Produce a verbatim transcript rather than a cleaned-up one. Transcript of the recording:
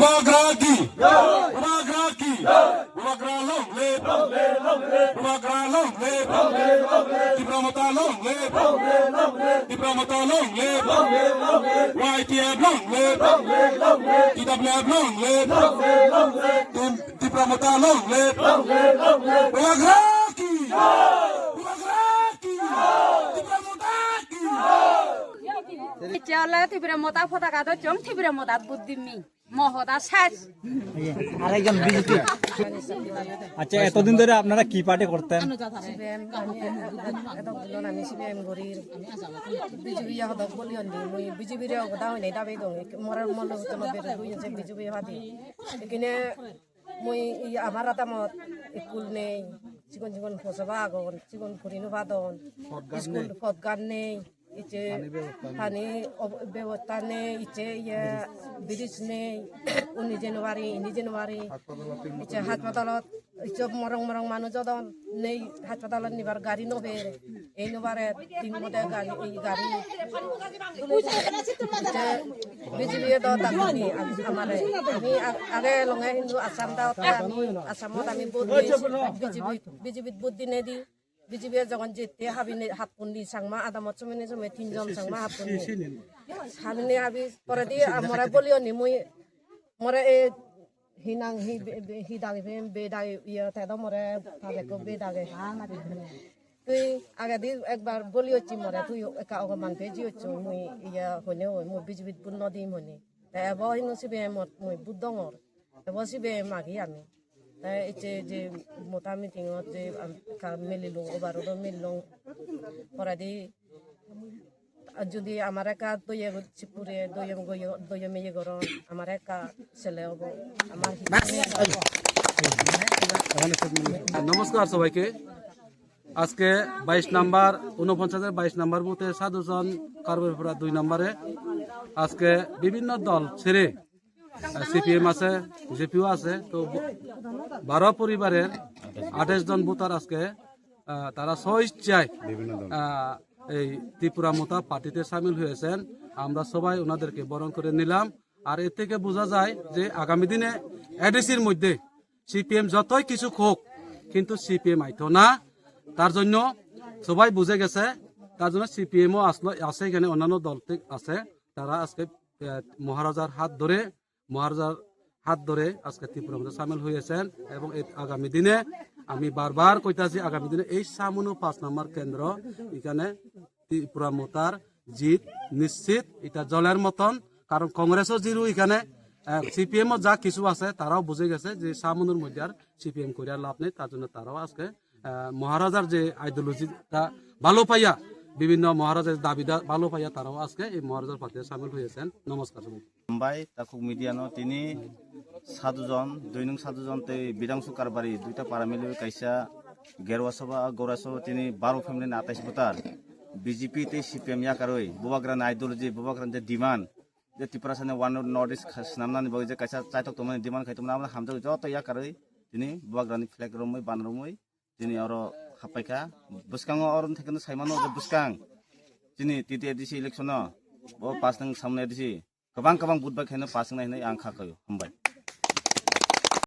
Bubagra ki! Bubagra ki! Bubagra long live! Bubagra long live! Tipra Motha long live! Tipra Motha long live! Y T F long live! T W F long live! Tim-, Tipra Motha long live! Bubagra ki! Bubagra ki! Tipra Motha ki! Chala Tipra Motha phota ka do chong Tipra Motha buddhi mi. মহোদয় শেষ। আরেকজন বিজেপি। আচ্ছা, এতদিন ধরে আপনারা কি পার্টি করতেন? সিপিএম, আমি এত দিন আমি সিপিএম করি। বিজেপি ইয়া হদক বলি অন্দি, মুই বিজেপি রে অগদা হইনি দাবি দং। মরার মন হতো না বেরে দুই আছে বিজেপি হাতি। এখানে মুই ই আমার আতামত স্কুল নেই, চিকন চিকন ফসবা আগন, চিকন ফুরিনো বাদন, স্কুল ফদগান নেই। Iche pani bebosta nei, iche ye bridge nei, uni January, ini January, iche haspatalot, iche morong morong manuj jodon nei, haspatalot nibar gari no ber, ei no bare tin mode gari, ei gari, iche B J P do dagni amare, ami ag-, age longe hindu Assam da ami Assamot ami vote diyei, B J P, B J P vote dinei di. B J P jogon jette habine happundi changma adamot somene somene tinjon changma happundi. Habine habi poredi amore bolio ni mui more e hinang hi be, be, hi dagi be, be dagi iyo te do more pabeko be dagi. Tui agedi ekbar bolio chi more tui eka ogo man be jio chu mui iya hone hoi mui B J P bunno di moni. Te ebo hino sibe mot mui bud dongor. Ebo sibe magi ami. Te iche je mota meeting o je am-, ka melilung overall melilung poradi jodi amare ka doye sipure doye goyo doye meye goro amare ka sele obo ama hi নমস্কার সবাইকে। আজকে বাইশ নাম্বার, ঊনপঞ্চাশের বাইশ নাম্বার বুথে সাধুজন কারবারপুরা দুই নম্বরে আজকে বিভিন্ন দল ছেড়ে, আহ, সিপিএম আছে, বিজেপিও আছে, তো ব-, বারো পরিবারের আঠাশ জন ভোটার আজকে, আহ, তারা স্বইচ্ছায়, বিভিন্ন দল। আহ, এই ত্রিপুরা মোতা পার্টিতে সামিল হয়েছেন। আমরা সবাই ওনাদেরকে বরণ করে নিলাম। আর এর থেকে বোঝা যায় যে আগামী দিনে এডিসির মধ্যে সিপিএম যতই কিছু হোক, কিন্তু সিপিএম আইতো না। তার জন্য সবাই বুঝে গেছে, তার জন্য সিপিএমও আসলো, আছে এখানে, অন্যান্য দল থেকে আছে, তারা আজকে, আহ, মহারাজার হাত ধরে, মহারাজার হাত ধরে আজকে ত্রিপুরা মধ্যে সামিল হয়েছেন। এবং এই আগামী দিনে আমি বারবার কইতাছি, আগামী দিনে এই সামুনু পাঁচ নম্বর কেন্দ্র এখানে ত্রিপুরা মোতার জিত নিশ্চিত, এটা জলের মতন। কারণ কংগ্রেসও জিরো এখানে, আহ, সিপিএমও যা কিছু আছে, তারাও বুঝে গেছে যে সামুনুর মধ্যে আর সিপিএম করে আর লাভ নেই। তার জন্য তারাও আজকে, আহ, মহারাজার যে আইডিওলজিটা ভালো পাইয়া, বিভিন্ন মহারাজার দাবিটা ভালো পাইয়া তারাও আজকে এই মহারাজার পার্টিতে সামিল হয়েছেন। নমস্কার সবাই। Hambai, takhuk media no tini Sadhujon, Doinung Sadhujon tei Bidangsu Karbari duita para miliwi kaisa Gerwa Sabha, Gorwa Sabha tini baro family ni atais voter B J P tei C P M yakarwi Bubagrani ideology, Bubagrani je demand, je Tiprasani one North East kha-, swnamnani bagwi je kaisa chaitok tongmani demand khai tongmani, abo hamjagwi joto yakarwi tini Bubagrani flag romwi, ban romwi tini oro happaikha. Bwskango oro thekeno saimano je bwskang chini T T A D C election o bo pass nang samni A D C kwbang kwbang vote bai khaino pass wngnai hinwi ang kha kaio. Hambai.